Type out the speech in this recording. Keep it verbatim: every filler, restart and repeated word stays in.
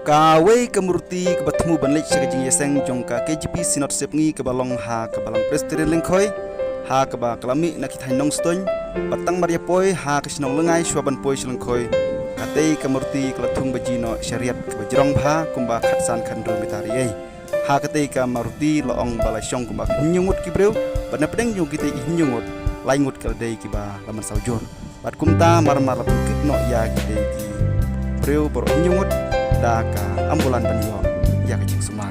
Kawei ka murti kaba thmu ban leit sha ka jingïaseng jong ka K J P Synod Sepngi kaba long ha ka Balang Presbyterian Lyngkhoi, ha kaba ka la mih na ki thaiñ Nongstoiñ bad tang mar ïa poi ha ka shnong Lyngngai shuwa ban poi sha Lyngkhoi. Katei ka murti ka la thung ba jia noh sha riat kaba jrong bha kumba khatsan khathynriew mitar ei. Ha katei ka murti la ong ba la shong kumba hynñiew ngut ki briew, bad na pdeng jong kitei ki hynñiew ngut, lai ngut ki la dei kiba la mynsaw jur. Bad kumta mar mar la pynkit noh ïa kitei ki briew baroh hynñiew ngut da ka ambulan ban ïoh ïa ka jingsumar.